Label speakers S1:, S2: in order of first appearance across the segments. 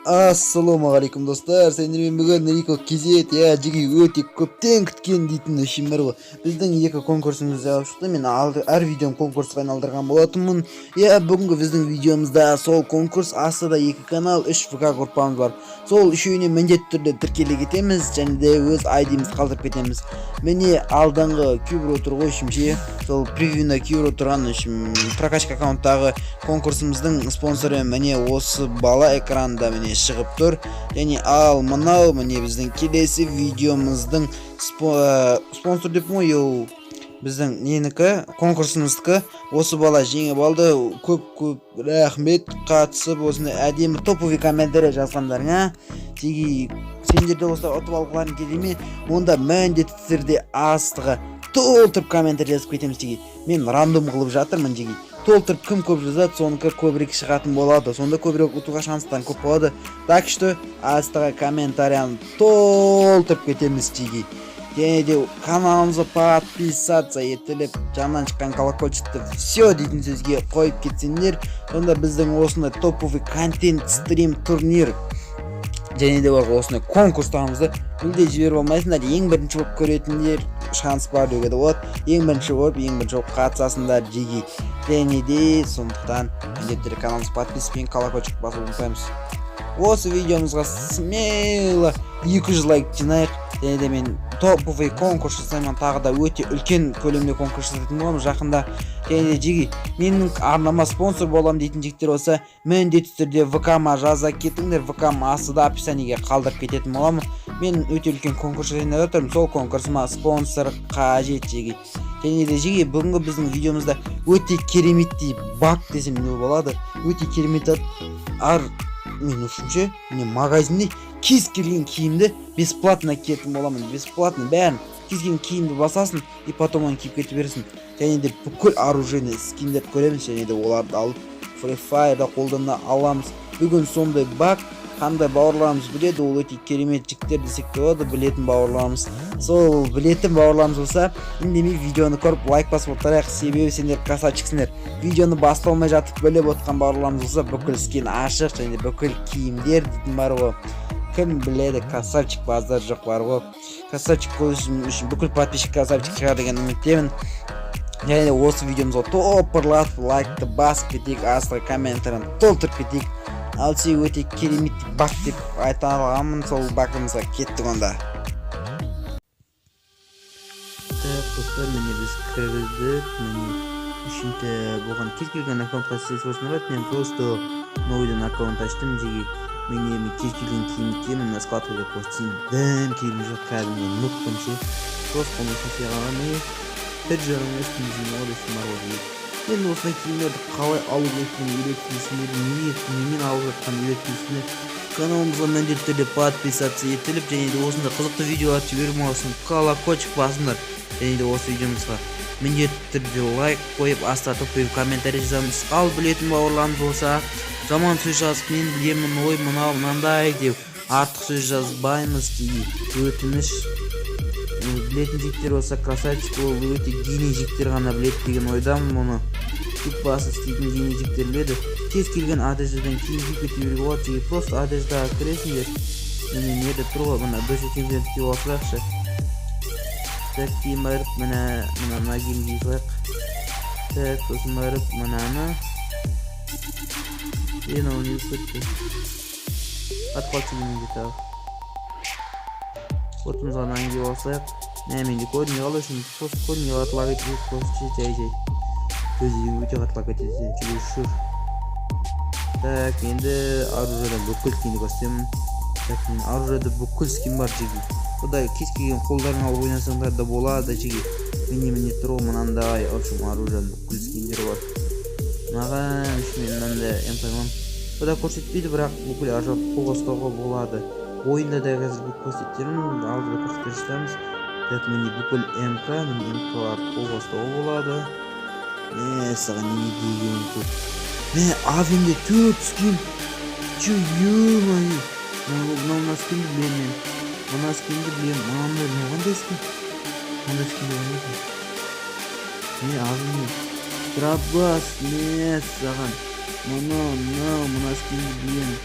S1: Ассалаумағалейкум, достар! Сендермен бүгін Рико KZ. Иә, жеге, өте көптен күткен дейтін ішім бар ғой. Біздің екі конкурсымыз жауып шықты. Мен алды, әр видеом конкурсқа айналдырған болатынмын. Иә, бүгінгі біздің видеомызда сол конкурс. Астыда екі канал, үш ВК группамыз бар. Сол үшеуіне міндетті түрде тіркеле кетеміз және де өз айдимізді қалдырып кетеміз. Міне, алдыңғы кейбір отыр ғой ішімше, сол превьюна кейбір отырған ішім прокачка аккаунттағы конкурсымыздың спонсоры, міне, осы бала экранда, міне, шығып тұр. Және ал мынау, міне, біздің келесі видеомыздың спонсор деп ғой, йоу, біздің ненікі, конкурсымыздікі. Осы бала жеңіп алды. Көп көп рахмет қатысып, осындай әдемі топовый комментарий жазғандарыңа. Теги, сендер де осылай ұтып алғыларың келе ме? Онда міндетті түрде астыға толтырып комментарий жазып кетеміз. Теги, мен рандом қылып жатырмын. Теги, толтырып кім көп жазады, соныкі көбірек шығатын болады, сонда көбірек ұтуға шанстарың көп болады. Так что астыға комментарияны толтырып кетеміз, теги. Және де каналымызға подписаться етіліп, жанынан шыққан колокольчикті все дейтін сөзге қойып кетсеңдер, сонда біздің осындай топовый контент, стрим, турнир және де бар ғой, осындай конкурстарымызды мүлде жіберіп алмайсыңдар. Ең бірінші болып көретіндер шанс бар деуге де болады. Ең бірінші болып қатысасыңдар, жеги. Және де сондықтан міндетті түрде каналымызға подписка пен колокольчик басуды ұмытпаймыз. Осы видеомызға смело 200 лайк жинайық. Және де мен топовый конкурс жасаймын, тағы да өте үлкен көлемде конкурс жасайтын боламын жақында. Және де, жеги, менің арнама спонсор боламын дейтін жігіттер болса, міндетті түрде ВК-ма жаза кетіңдер. ВК-м астыда описаниеге қалдырып кететін боламын. Мен өте үлкен конкурс жасайын деп жатырмын, сол конкурсыма спонсор қажет, жеги. Және де, жеги, бүгінгі біздің видеомызда өте кереметтей баг десем не болады, өте керемет ар. Мен үшін міне, магазинде кез келген киімді бесплатно киетін боламын. Бесплатно бәрін, кез келген киімді басасың и потом оны киіп кете бересің. Және де бүкіл оружейный скиндерді көреміз және де оларды алып, Free Fire'да қолдана аламыз. Бүгін сондай баг. Қандай бауырларымыз біледі, ол өте керемет жігіттер десек те болады. Білетін бауырларымыз, сол білетін бауырларымыз болса, үндемей видеоны көріп, лайк басып отырайық, себебі сендер красавчиксіңдер. Видеоны басталмай жатып біліп отқан бауырларымыз болса, бүкіл скин ашық және де бүкіл киімдер дейтін бар ғой. Кім біледі, красавчик, базар жоқ бар ғой, красавчик. Үшін бүкіл подписчик красавчик шығар деген үміттемін. Және де осы видеомызға топырлатып лайкты басып кетейік, астына комментарияны толтырып кетейік. Ал өте керемет баг деп айта аламын. Сол багымызға кеттік онда. Так, достар, міне, біз кіргіздік. Міне, үшінші бұған кез келген аккаунтқа істесе болады. Мен просто новыйдан аккаунт аштым, жеге. Міне, мен кез келген киім киемін. Мына складқа деп көрсетейін, дым киім жоқ, кәдімгі нубпын ше. Просто қолымда ғана, міне, бір жарым үстіміздің десем бар ғой, жеге. Енді осындай киімдерді қалай алу керектігін үйретесіңдер, не немен алып жатқанын үйретесіңдер. Каналымызға міндетті түрде подписаться етіліп және де осындай қызықты видеоларды жібермеу үшін колокольчик басыңдар. Және де осы видеомызға міндетті түрде лайк қойып, астына топовый комментарий жазамыз. Ал білетін бауырларымыз болса, жаман сөз жазып, мен білемін, ой, мынау мынандай деп артық сөз жазбаймыз деген өтініш. Білетін жігіттер болса, красавчик. Ол өте гений жігіттер ғана біледі деген ойдамын. Мұны тек басы істейтін гений жігіттер біледі. Кез келген одеждадан киім киіп кете беруге болады, жеге. Просто одеждаға кіресіңдер. Міне, неде тұр ғой, мына 1 киіп ала салайықшы. Так, кейін барып, міне, мына киімді кие салайық. Так, сосын барып мынаны. Е, мынау не болып кетті? Қатып қалды менде. Тағы отымызға мынаны киіп алсақ. Мә, менде көрінбей қалды үшін, просто көрінбей қалады, лаг етеді просто ше. Жай жай өзі өте қатты лаг етеді, чересчур. Так, енді оружиедан бүкіл скинді көрсетемін. Так, мен оружиеда бүкіл скин бар, жеге. Құдай, кез келген қолдарыңа алып ойнасаңдар да болады, жеге. Міне, міне тұр ғой мынандай. В общем, оружияның бүкіл скиндері бар. Маған үшін мен мынандай МП бұда көрсетпейді, бірақ бүкіл оружие қолға ұстауға болады. Ойында да қазір көрсетермін, алдыда көрсете жатамыз. Так, міне, бүкіл МК, міне, МКларды қолға ұстауға болады. Мә, саған не деген көп! Мә, авимде төрт скин. Че, ё-моё! Мынау, мына скинді білемін мен, мына скинді білемін. Мынандай, мынау қандай скин? Мынандай скин деген не? Не, авимде дробаш. Мә саған! Мынау, мынау, мына скинді білемін.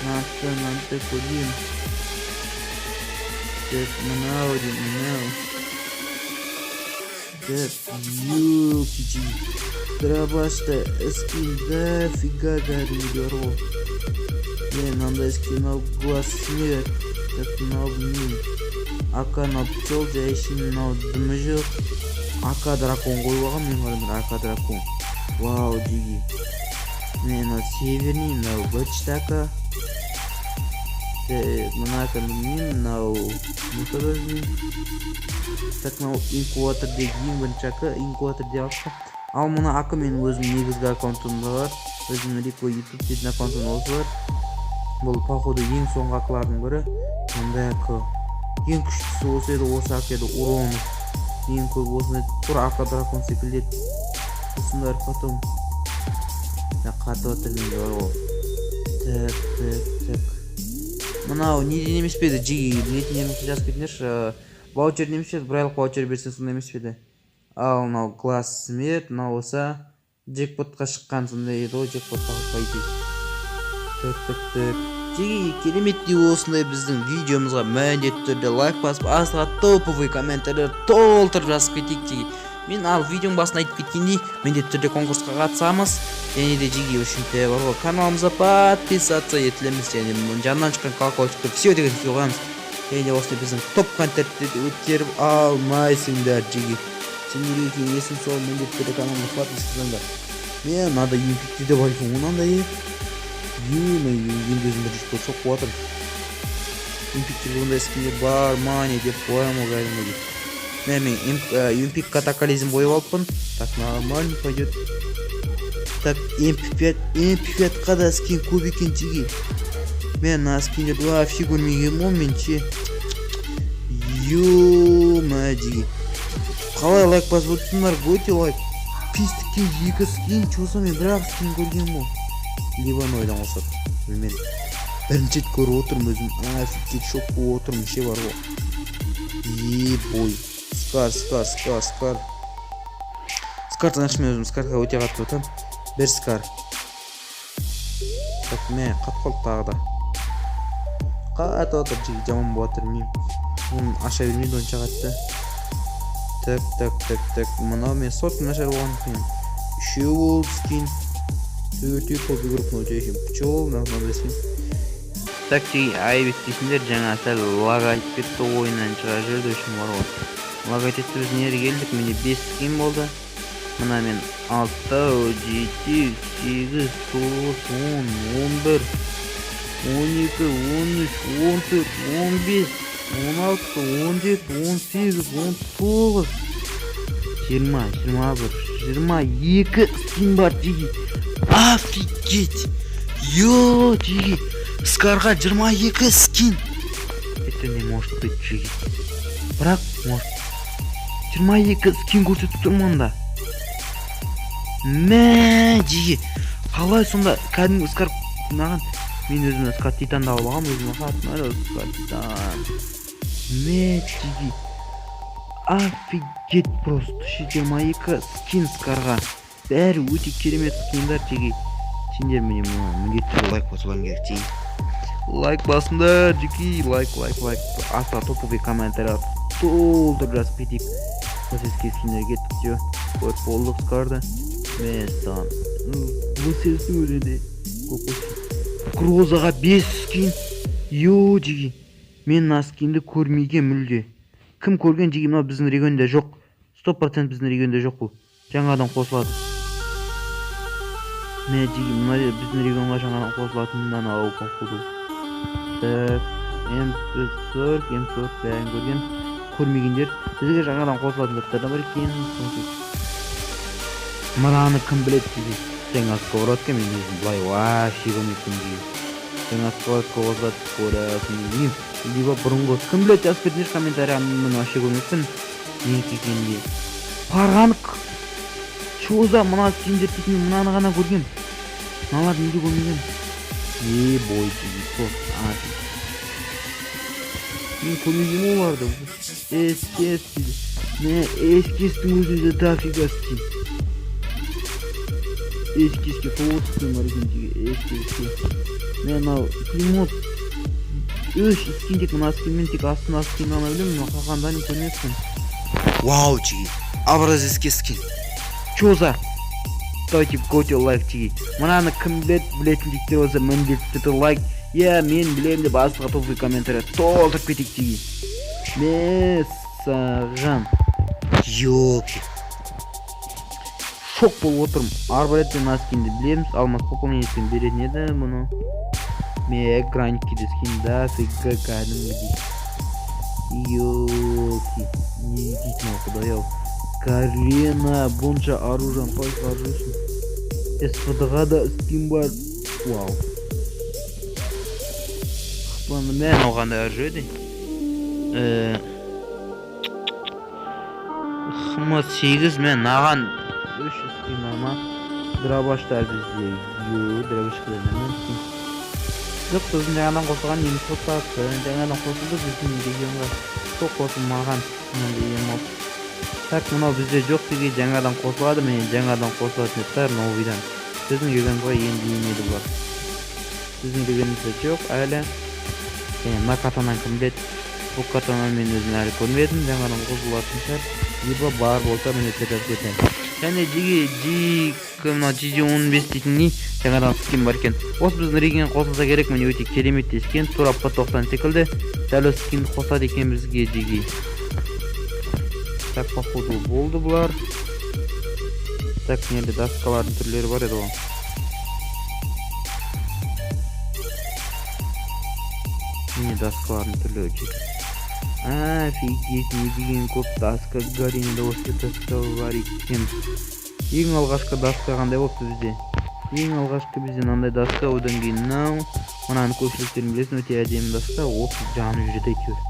S1: Мына Мынаны, мынаны көргем. Так, мынау деймін, мынау. Так, ёлки, дробашта скин дофига кәдімгідей бар ғой. Е, мынандай скин, мынау глаз смерть. Так, мынау білмеймін. АК, мынау пчел жай, мынау дымы жоқ. АК дракон қойып алған мен, қараңдар, АК дракон. Вау, жиги. Міне, мынау северный, мынау бычт АК. Так, мына АК білмеймін, мынау мұны да білмеймін. Так, мынау инкубатордегі ең бірінші АК, инкубатор деп алып. Ал мына АК менің өзімнің негізгі аккаунтымда бар. Өзімнің Рико Ютуб дейтін аккаунтымда осы бар. Бұл, походу, ең соңғы АКлардың бірі. Мындай АК. Ең күштісі осы еді, осы АК еді, урон. Ең көп осындай, тура АК дракон секілді еді. Сосын барып потом қатып жатыр менде бар ғой. Так, так, так. Мынау неден емес пе еді, жиги, білетіндер болса, жазып кетіңдерші. Ваучер емес пе еді, бір айлық ваучер берсең, сондай емес пе еді? Ал мынау глаз смерть, мынау болса джекпотқа шыққан сондай еді ғой, джекпотқа, по идее. Так, так, так. Жиги, кереметтей осындай біздің видеомызға міндетті түрде лайк басып, астыға топовый комментарийлер толтырып жазып кетейік, жиги. Мен ал видеоның басында айтып кеткендей, міндетті түрде конкурсқа қатысамыз және де, жиги, үшін бар ғой, каналымызға подписаться етілеміз және жанынан шыққан колокольчикті все деген сөзге қоямыз. Және де осындай біздің топ контентті өткеріп алмайсыңдар, жиги. Сендерге кеңесім сол, міндетті түрде каналыма подписка жасаңдар. Мен мынандай еңбекте де бар екен ғой, мынандай. Ё-моё, енді өзім бірінші көріп, шок болып жатырмын. Импикте бұндай скиндер бар ма, не деп қоямын ғой кәдімгідей. Мә, мен юмпик катаклизм қойып алыппын. Так, нормально пойдет. Так, MP5, MP5-қа да скин көп екен, жиги. Мен мына скиндерді вообще көрмегенмін ғой мен ше. Ё-моё, жиги. Қалай лайк басып отырсыңдар, өте лайк. Пистикке екі скин, чё, мен бір ақ скин көргенмін ғой. Либо нойдан қосады, білмедім. Бірінші рет көріп отырмын өзім, офигеть, шок болып отырмын ше бар ғой. Ебой. Скар, скар, скар, скар. Скар тыңдашы, мен өзім скарға өте қатты ұтамын. Бір скар. Так, мә, қатып қалды тағы да. Қатып жатыр, жиги, жаман болып жатыр, білмеймін. Оны аша бермейді онша қатты. Так, так, так, так. Мынау мен сотка нашар болған екен. Үшеу болды скин. Төртеу топ игрок, мынау жай пчел, мынандай скин. Так, жиги, айып етпейсіңдер, жаңа сәл лаг айтып кетті, ойыннан шыға жіберді үшін бар ғой. Лаг етті, біз неге келдік? Менде 5 скин болды. Мына мен 6, 7, 8, 9, 10, 11, 12, 13, 14, 15, 16, 17, 18, 19, 20, 21, 22 скин бар, жиги. Офигеть! Йо, жиги! Скарға 22 скин! Это не может быть, жиги. Бірақ, может. 22 скин көрсетіп тұр мұнда. Мә, жиги. Қалай сонда кәдімгі скар маған, мен өзіме скар титанды алып алғанмын, өзіме қатты скар титан. Мә, жиги. Офигеть просто. 22 скин скарға. Бәрі өте керемет скиндар, жиги. Сендер міне мына міндетті түрде лайк басуларың керек, жиги. Лайк басыңдар, жиги, лайк, лайк, лайк. Астына топовый комментарий толтырып жазып кетейік. ВСС скиндер кеттік, все. Көріп болдық скарды. Мәссаған. ВСС-дің өзінде көп қой. Грозаға 5 скин. Йо, жиги. Мен мына скинді көрмеген мүлде. Кім көрген, жиги? Мынау біздің регионда жоқ. 100% біздің регионда жоқ бұл. Жаңадан қосылады. Мә, жиги, мына біздің регионға жаңадан қосылатын мынау, походу. Так, М40, М40 бәрін көрген. Көрмегендер, бізге жаңадан қосылатын заттар да бар екен. Мынаны кім біледі, жиги? Жаңа сковородка, мен өзім былай вообще көрмеппін, жиги. Жаңа сковородка қосылады, көресің, білмеймін. Либо бұрынғы, кім біледі, жазып кетіңдерші комментарияға, мен вообще көрмеппін. Некі екенін де. Парғанық. Чё за мына скиндер дейтін, мынаны ғана көргем. Мыналарды неге көрмеген? Е, бой, жиги, просто офигеть. Мен көрмеген оларды. СКС дейді. Мә, СКС-тің өзінде дофига скин. СКС-ке тоғыз скин бар екен, жиги, СКС-ке. Мен мынау Плимут үш скин, тек мына скинмен, тек астына скин ғана білемін, мына қалғандарын көрмеппін. Вау, жиги, образецкий скин. Чё за? Давайте готе лайк, жиги. Мынаны кім біледі, білетін жігіттер болса, міндетті түрде лайк. Иә, мен білемін деп астыға топовый комментарий толтырып кетейік, жиги. Саған.
S2: Ёлки.
S1: Шок болып отырмын. Арбалет пен мына скинді білеміз. Алмаз пополнениесін беретін еді мұны. Ме граники скин дофига кәдімгідей. Ёлки. Не дейтін ау, құдай ау. Карена, бұнша оружиені қалай шығарып жүрсің? СВД-ға да скин бар. Вау. Бұны мен мынау қандай оружие еді? ХМ8, мен мынаған 300 скин бар ма? Дробаштар бізде. Йо, дробашқа нормально скин. Жоқ, біздің жаңадан қосылған неміс отбасы. Жаңадан қосылды біздің регионға. Сол қосылмаған мынандай емот. Так, мынау бізде жоқ деген жаңадан қосылады, міне, жаңадан қосылатын заттар новыйдан. Біздің регионға енді енеді бұлар. Біздің регионымызда жоқ әлі. Және мына катананы кім біледі? Бұл катананы мен өзім әлі көрмедім, жаңадан қосылатын шығар. Либо бар болса, міндетті түрде жазып кетемін. Және жиги жи мына GG 15 дейтін не жаңадан скин бар екен. Осы біздің регион қосылса керек, міне, өте керемет скин, тура П90 секілді. Дәл осы скинді қосады екен бізге, жиги. Так, походу болды бұлар. Так, мына жерде доскалардың түрлері бар еді ғой. Міне, доскалардың түрлері, жиги. Офигеть, не деген көп доска, Гаринада осы доска бар екен. Ең алғашқы доска қандай болыпты бізде? Ең алғашқы бізде мынандай доска, одан кейін мынау. Мынаны көпшіліктерің білесің, өте әдемі доска, осы жанып жүреді әйтеуір.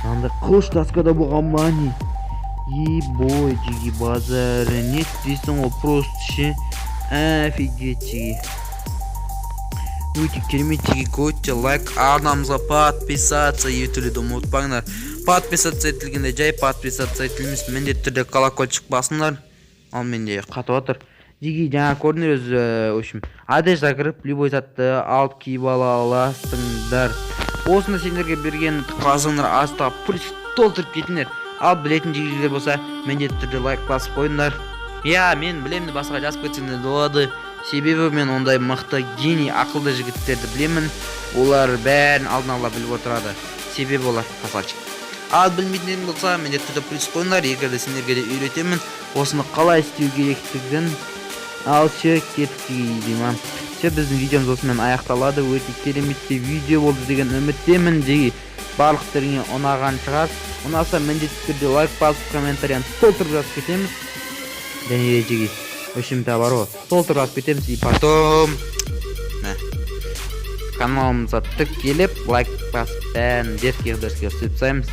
S1: Мынандай қылыш доска да болған ба, не? Ебой, жиги, базары нет дейсің ғой, просто ше. Офигеть, жиги. Өте керемет, жиги, өте лайк, арнамызға подписаться етуді ұмытпаңдар. Подписаться етілгенде жай подписаться етілмес, міндетті түрде колокольчик басыңдар. Ал менде қатып жатыр. Жиги, жаңа көрдіңдер өзі, в общем, одежда кіріп, любой затты алып киіп ала аласыңдар. Осыны сендерге берген қаласаңдар, астыға плюс толтырып кетіңдер. Ал білетін жігіттер болса, міндетті түрде лайк басып қойыңдар. Иә, мен білемін, басқа жазып кетсеңдер де болады. Себебі мен ондай мықты, гений, ақылды жігіттерді білемін. Олар бәрін алдын ала біліп отырады. Себебі олар красавчик. Ал білмейтіндерің болса, міндетті түрде плюс қойыңдар. Егер де сендерге де үйретемін осыны қалай істеу керектігін. Ал ше, кеттік деймін. Все, біздің видеомыз осымен аяқталады. Өте керемет видео болды деген үміттемін. Жиги, барлықтарыңа ұнаған шығар. Ұнаса, міндетті түрде лайк басып, комментарияны толтырып жазып кетеміз. Және де, жиги, в общем-то бар ғой, толтырып жазып кетеміз. И потом мә, каналымызға тіркеліп, лайк басып, бәрін дерзкий дерзкий істеп тастаймыз.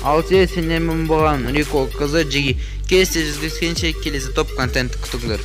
S1: Ал сендермен болған Рико КЗ, жиги. Келесі жүздескенше, келесі топ контент күтіңдер.